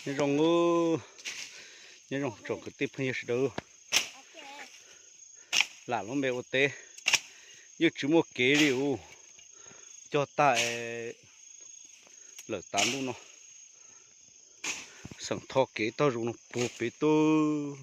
Nyob zoo, nyob zoo tsoom kwv tij phooj ywg sawv daws. Lam lub npe ua teb, yeej tsis muaj kev li us. Cog tag es lawm tav ntuj no, xeem tho kev tag zoov no puag pem tuaj.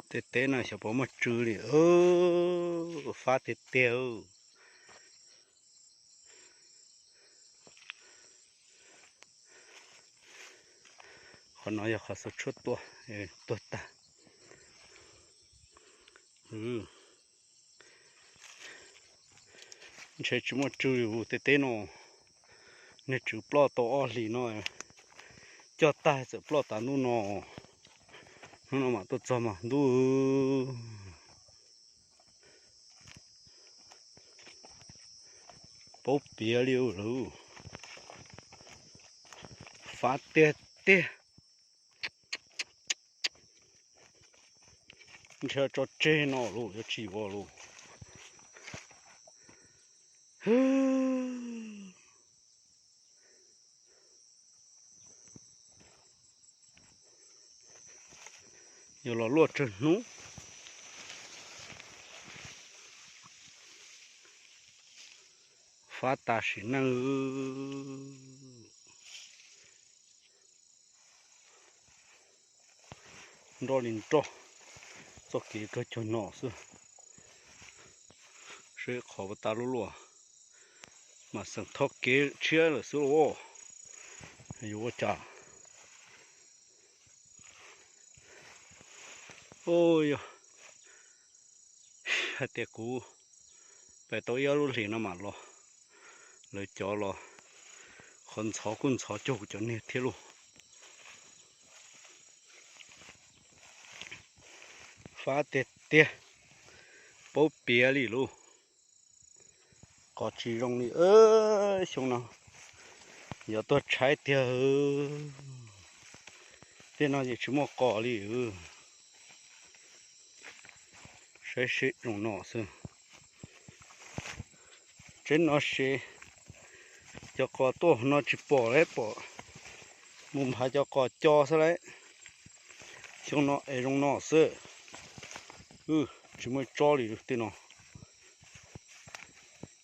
Tej teb no xyov puas muaj tsw li, fab tiag tiag. Qhov no yog qhov xub tshuaj tuaj, tuag tag. Ntshe tsis muaj tsw li tej teb no, niag tswv ploj tau ob hlis no, cog tag txawm ploj tav ntuj no, hnub no mam tuaj txog mas ntuj. Paub piav li lawm, fab tiag tiag. Ntshe tso tseg no lauj, yuav tsis yuav lauj. Yuav los luaj tsawg hnub. Fab tas sim neej. Nroj li nroj, txoj kev kawg cuag no xwb. Seb qhov ua tas luaj luaj, mas xeem tho kev tshiab lawm xwb los, yuav ua cas. Yog hais tias kuv pais tau ib ob lub hlis no mam los, lawv cov los qhov ntxhov kuj ntxhov cuag kuv cov niag thiab lauj. Fab tiag tiag, paub piav li lauj. Qos tsis zoo li, xyoo no yuav tuag tshaib tiag. Tej no ces tsis muaj qos li. Saib seb zoo no xwb. Tseeb no ces cov qos tuaj no tsis pom lawm, pom mus nphav cov qos co xwb lawm. Xyoo no es zoo no xwb. Tsis muaj tsob li tej no.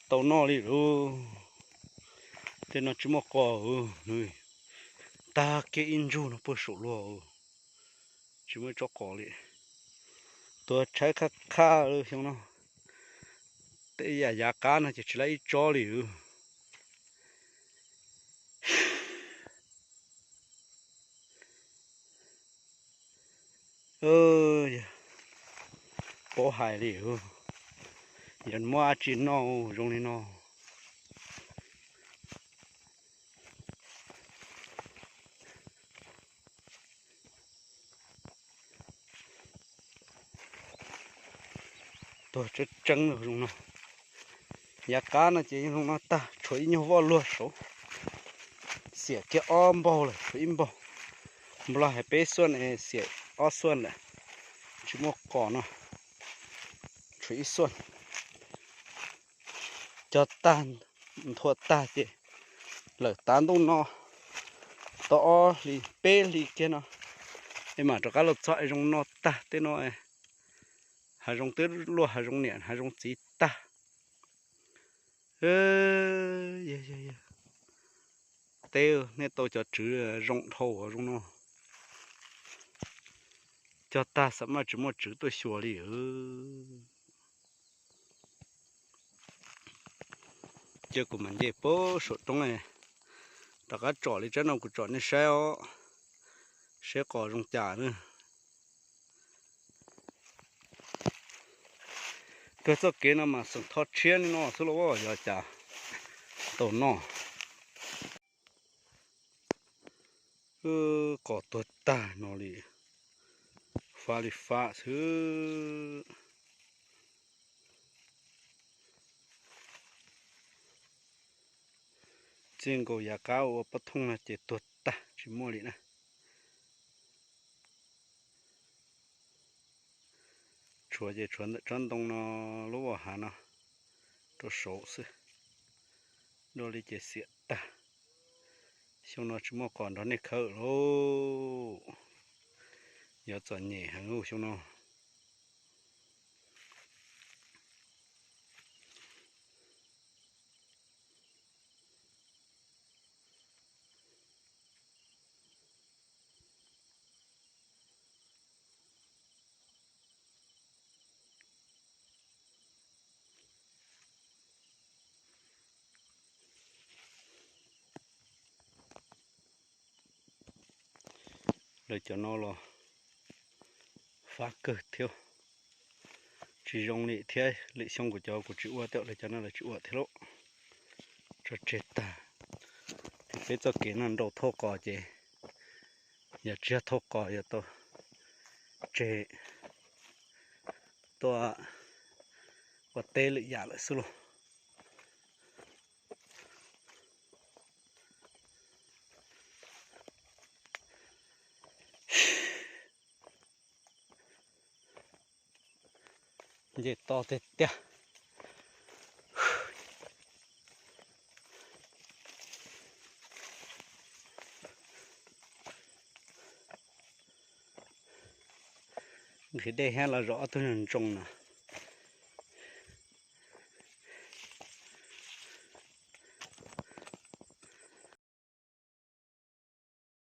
Tau noj li lauj. Tej no tsis muaj qos, tag kiag ib ntsug no puag saum luag. Tsis muaj ib tsob qos li. Tuag tshaib qhab qhab xyoo no. Tej yam yav qab no ces tsis lab ib tsob li. Paub hais li, yuav muab dab tsi noj zoo li no. Tuag tseeb tseeb zoo no. Yav qab no ces zoo no tag, tshuav ib nyuag voj luag saud. Xiam kiag ob npaug lawm, tshuav ib npaug. Nplog hais peb xuaj es xiam ob xuaj lawm. Tsis muaj qos no, tshuav ib xuaj. Cog tag, nthua tag ces lawm tav ntuj no tau ob hlis peb hlis kiag no es mam rov qab los txog es zoo no tag tej no. Hav zoov twb luaj hav zoov niam hav zoov txiv tag. Teb nej tau cov tswv zoo dhau zoo no. Cog tag xam maj tsis muaj tswv tuaj xyuas li. Cia kuv mam nce puag saum roob, rov qab tsom li tsaib no kuv tsom nej saib os, saib qos zoo cas na. Kawg txoj kev no mas xeem tho tshiab li no xwb los yog cas. tau noj. Wb qos tuag tag no li, fab li fab xwb. Txij nkaus yav qab ua pob thooj no ces tuag tag tsis muaj li na. Tshuav ces tshuav ntawm tsob ntoo no, lub voj hav no rau saud xwb. Dua li ces xiam tag. Xyoo no tsis muaj qos nrog nej khawb lauj. Yuav txom nyem heev lauj xyoo no. Lawv cov no los fab kawg thiab, tsis zoo li thiab. Lwm xyoo kuv cov kuv tsis ua thiab, lawv cov no lawv tsis ua thiab lauj. Tso tseg tag. Ces peb txoj kev no nraus thauj qos ces yog tsis yog thauj qos yuav tau tseg tuaj ua teb lwm yam lawm xwb lauj. Nce to tiag tiag. Nqhis dej thiab los zov ob tug ntsoog no.